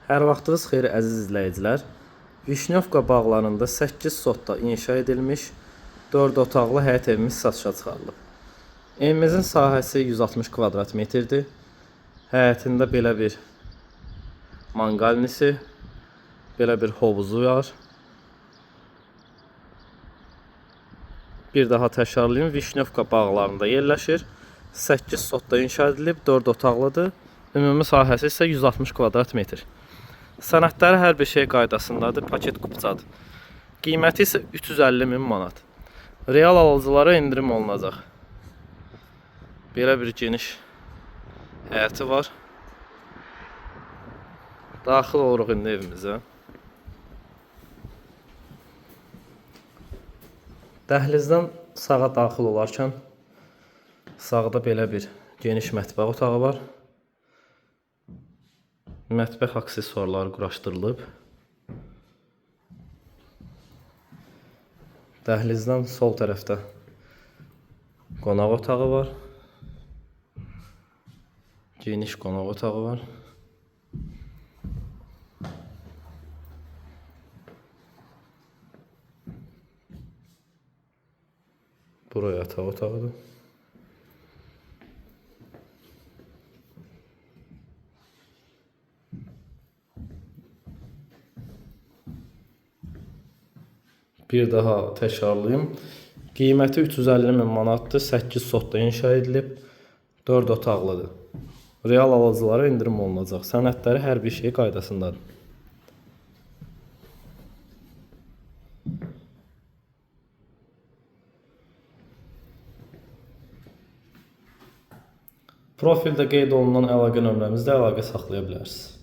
Hər vaxtınız xeyir əziz izləyicilər. Vişnyovka bağlarında 8 sotda inşa edilmiş 4 otaqlı həyət evimiz satışa çıxarılıb. Evimizin sahəsi 160 kvadrat metrdir. Həyətində belə bir manqalnisi, belə bir hovuzu var. Bir daha təkrarlayım, Vişnyovka bağlarında yerləşir. 8 sotda inşa edilib, 4 otaqlıdır. Ümumi sahəsi isə 160 kvadrat metr. Sənədləri hər bir şey qaydasındadır, paket kupçadır. Qiyməti isə 350 min manat. Real alıcılara endirim olunacaq. Belə bir geniş həyəti var. Daxil oluruq indi evimizə. Dəhlizdən sağa daxil olarkən sağda belə bir geniş mətbəx otağı var. Mətbəx aksesuarları quraşdırılıb. Dəhlizdən sol tərəfdə qonaq otağı var. Geniş qonaq otağı var. Buraya yataq otağıdır. Bir daha təkrarlayım. Qiyməti 350 min manatdır. 8 sotda inşa edilib. 4 otaqlıdır. Real alıcılara endirim olunacaq. Sənədləri hər bir şey qaydasındadır. Profildə qeyd olunan əlaqə nömrəmizdə əlaqə saxlaya bilərsiniz.